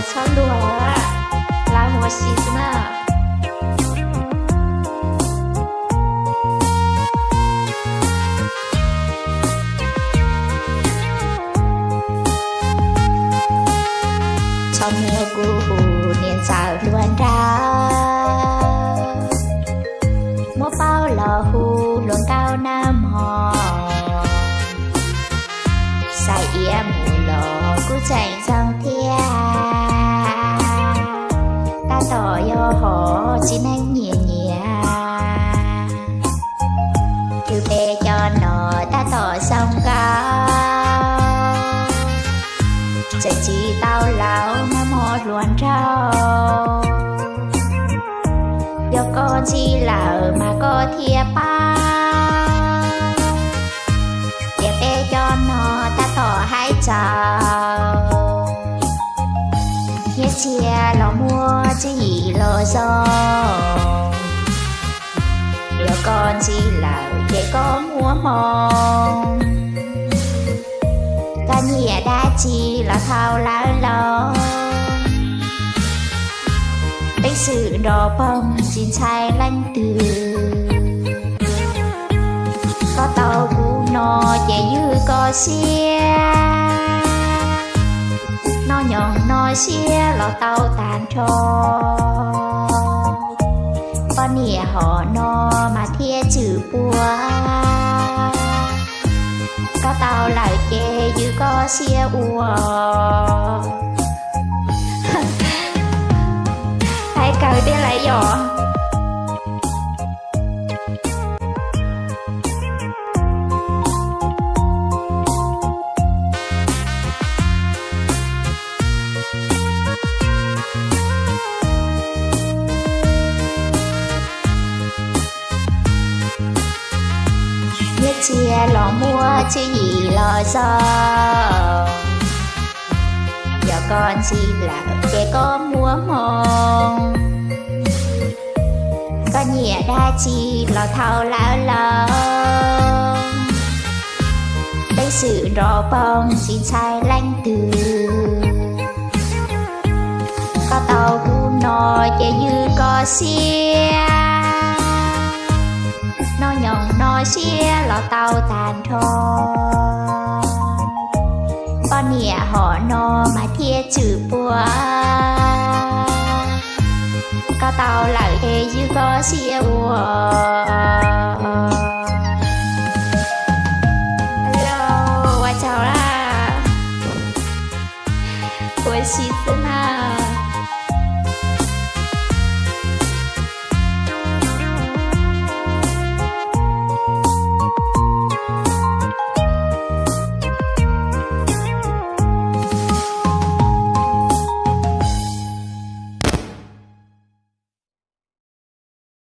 Txhob luag, lawv mus ua si xwb na. Txhob muab kuv hu niam ntxawm hluas nraug, muab paub los hu hluas nkauj nawb mog. Xav iav mus los kuj tseem zoo thiab, tab tom yog hom txiv neej nyiam nyiam. Twb peb cov no tab tom zoo nkauj, tseem tsis tau laus nawb mog hluas nraug. Yog koj ntxim lawm mas koj thiaj paub, tias peb cov no tab tom haib tsaus. Nyiaj txiag los muaj tswv yim los zoo, yog koj ntxim lawm ces koj muaj hmoo. Koj nyiam dab tsi los thau lawv los, peev xwm nrov poog tsis ntshai leej twg. Koj tau kuv no ces ywg koj siab, noj nyoos noj siab los tau tag nrho. Poj niam hom no mas thiaj tshwm puag, koj tau lawm ces ywg koj siab ua. Haib kawg thiab lawm yom. Nyiaj txiag los muaj tswv yim los zoo, yog koj ntxim lawm ces koj muaj hmoo. Koj nyiam dab tsi los thau lawv los, peev xwm nrov poog tsis ntshai leej twg. Koj tau kuv no ces ywg koj siab, noj nyoos noj siab los tau tag nrho. Poj niam hom no mas thiaj tshwm puag, koj tau lawm ces ywg koj siab ua. Ua tsaug na, ua si xwb na.